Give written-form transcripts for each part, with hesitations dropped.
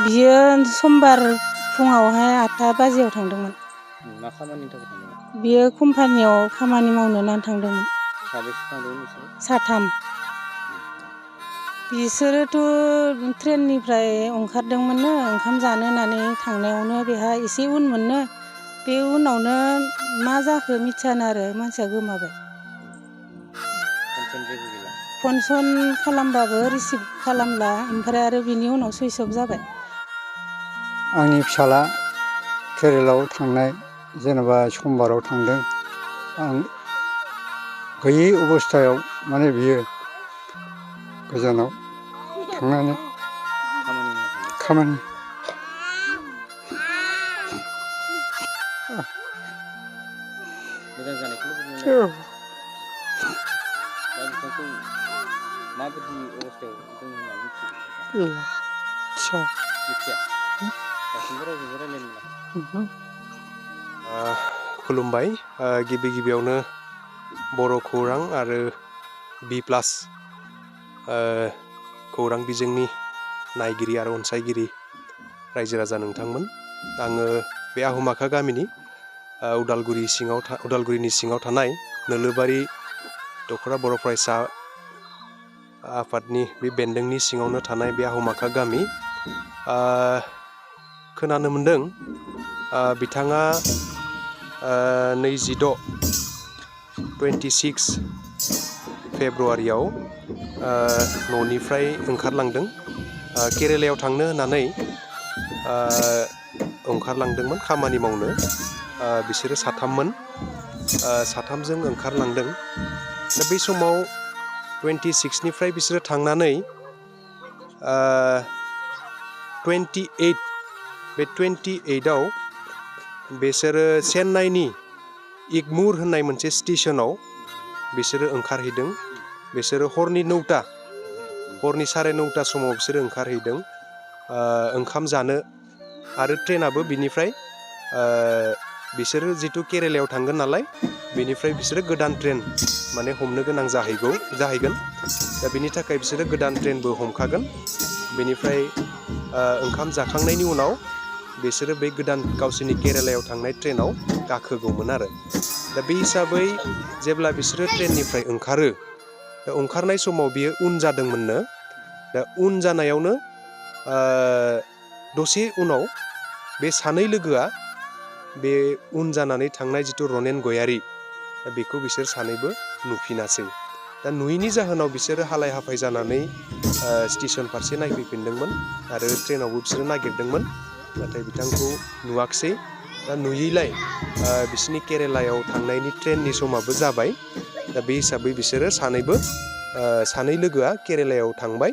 बियो समबार फुङावहाय 8 बाजियाव थांदोंमोन। मा खामानिनि थाखाय थांदोंमोन? बियो कम्पानियाव खामानि मावनो होननानै थांदोंमोन। साबेसे थांदोंमोन बिसोरो? 3। बिसोरोथ' ट्रेननिफ्राय ओंखारदोंमोननो ओंखाम जानो होननानै थांनायावनो बेहा एसे उनमोननो बे उनावनो मा जाखो मिथियानो आरो मानसिया गोमाबाय। फन सन खालामबाबो रिसिभ खालामला ओमफ्राय आरो बिनि उनाव सुइच अफ जाबाय। आंनि फिसाला केरेलायाव थांनाय जेनेबा समबाराव थांदों। आं गैयै अबस्थायाव माने बियो गोजानाव थांनानै खामानि मोजां जानायखौ लुबैदों। दा बिथांखौ माबायदि अबस्थायाव दं होनना मिथियो? मिथिया। दासिमबो रावजोंबो रायलायनो मोनाखै। खुलुमबाय। गिबियावनो बर' खौरां आरो B+ खौरां बिजोंनि नायगिरि आरो अनसायगिरि रायजो राजा नोंथांमोन। आङो बे आह'माखा गामिनि उदालगुरिनि सिङाव थानाय नोलोबारि दख'रा बर' फरायसा आफादनि बे बेन्दोंनि सिङावनो थानाय बे आह'माखा गामि। खोनानो मोन्दों बिथाङा 26 फेब्रुवारियाव न'निफ्राय ओंखारलांदों। केरेलायाव थांनो होननानै ओंखारलांदोंमोन खामानि मावनो। बिसोरो 3मोन। 3जों ओंखारलांदों। दा बै समाव 26निफ्राय बिसोरो थांनानै 28 बे 28आव बिसोरो चेन्नाइनि एगमर होननाय मोनसे स्टेशनाव बिसोरो ओंखारहैदों। बिसोरो हरनि 9:30 समाव बिसोरो ओंखारहैदों ओंखाम जानो। आरो ट्रेनाबो बिनिफ्राय बिसोरो जितु केरेलायाव थांगोन नालाय बेनिफ्राय बिसोरो गोदान ट्रेन माने हमनो गोनां जाहैगोन। दा बिनि थाखाय बिसोरो गोदान ट्रेनबो हमखागोन। बेनिफ्राय ओंखाम जाखांनायनि उनाव बिसोरो बे गोदान गावसोरनि केरेलायाव थांनाय ट्रेनाव गाखोगौमोन आरो। दा बे हिसाबै जेब्ला बिसोरो ट्रेननिफ्राय ओंखारो दा ओंखारनाय समाव बियो उन जादोंमोननो। दा उन जानायावनो दसे उनाव बे सानै लोगोआ बे उन जानानै थांनाय जिथु रनेन गयारि बेखौ बिसोर सानैबो नुफिनासै। दा नुयैनि जाहोनाव बिसोरो हालाय हाफाय जानानै स्टेशन फारसे नायफैफिनदोंमोन आरो ट्रेनावबो बिसोरो नागिरदोंमोन नाथाय बिथांखौ नुवाखिसै। दा नुयैलाय बिसोरनि केरेलायाव थांनायनि ट्रेननि समाबो जाबाय। दा बे हिसाबै बिसोरो सानै लोगोआ केरेलायाव थांबाय।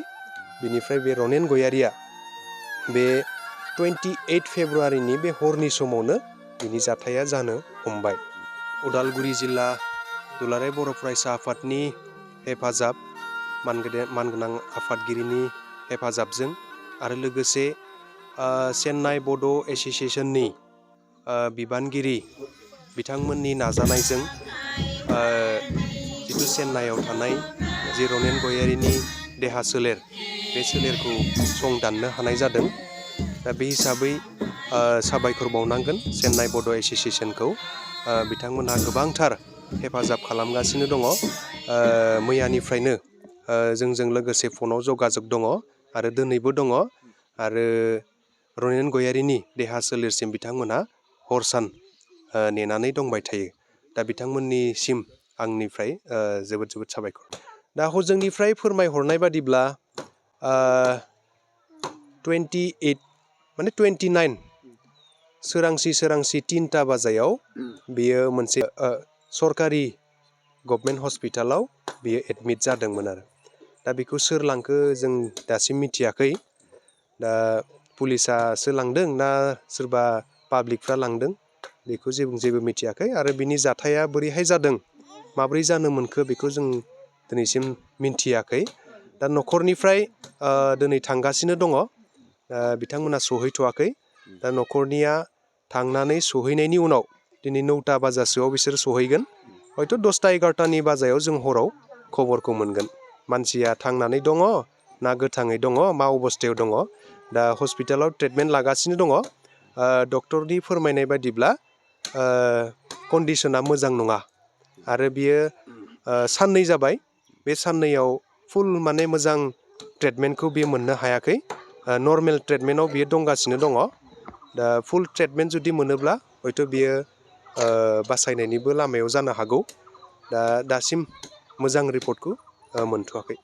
बिनिफ्राय बे रनेन गयारिया बे 28 फेब्रुवारिनि बे हरनि समावनो बिनि जाथाया जानो हमबाय। उदालगुरि जिल्ला दुलाराय बर' फरायसा आफादनि हेफाजाब मानगोनां आफादगिरिनि हेफाजाबजों आरो लोगोसे चेन्नाइ बड' एस'सिएशननि बिबानगिरि बिथांमोननि नाजानायजों जिथु चेन्नाइआव थानाय जि रनेन गयारिनि देहा सोलेर बे सोलेरखौ संदाननो हानाय जादों। दा बे हिसाबै साबायखर बावनांगोन चेन्नाइ बड' एस'सिएशनखौ। बिथांमोनहा गोबांथार हेफाजाब खालामगासिनो दङ। मैयानिफ्रायनो जोंजों लोगोसे फनाव जगाजग दङ आरो दिनैबो दङ। आरो रनेन गयारिनि देहा सोलेरसिम बिथांमोनहा हर सान नेनानै दंबाय थायो। दा बिथांमोननिसिम आंनिफ्राय जोबोद साबायखर। दा हजोंनिफ्राय फोरमायहरनाय बादिब्ला 29 सोरांसि 3:00 बाजायाव बियो मोनसे सरकारि गभमेन्ट हस्पिटालाव बियो एडमिट जादोंमोन आरो। दा बेखौ सोर लांखो जों दासिम मिथियाखै। दा पुलिसासो लांदों ना सोरबा पाब्लिकफ्रा लांदों बेखौ जेबो मिथियाखै। आरो बिनि जाथाया बोरैहाय जादों माब्रै जानो मोनखो बेखौ जों दिनैसिम मिथियाखै। दा न'खरनिफ्राय दिनै थांगासिनो दङ। बिथांमोना सहैथ'वाखै। दा न'खरनिया थांनानै सहैनायनि उनाव दिनै 9 बाजासोआव बिसोर सहैगोन। हयथ' 10-11 बाजायाव जों हराव खबरखौ मोनगोन। मानसिया थांनानै दङ ना गोथाङै दङ मा अबस्थायाव दङ दा हस्पिटालाव ट्रिटमेन्ट लागासिनो दङ डक्टरनि फोरमायनाय बायदिब्ला कन्डिशना मोजां नङा आरो बियो साननै जाबाय बे साननैयाव फुल माने मोजां ट्रिटमेन्टखौ बियो मोननो हायाखै नर्मेल ट्रिटमेन्टआव बियो दंगासिनो दङ दा फुल ट्रिटमेन्ट जुदि मोनोब्ला हयथ' बियो बासायनायनिबो लामायाव जानो हागौ दा दासिम मोजां रिपर्टखौ मोनथ'वाखै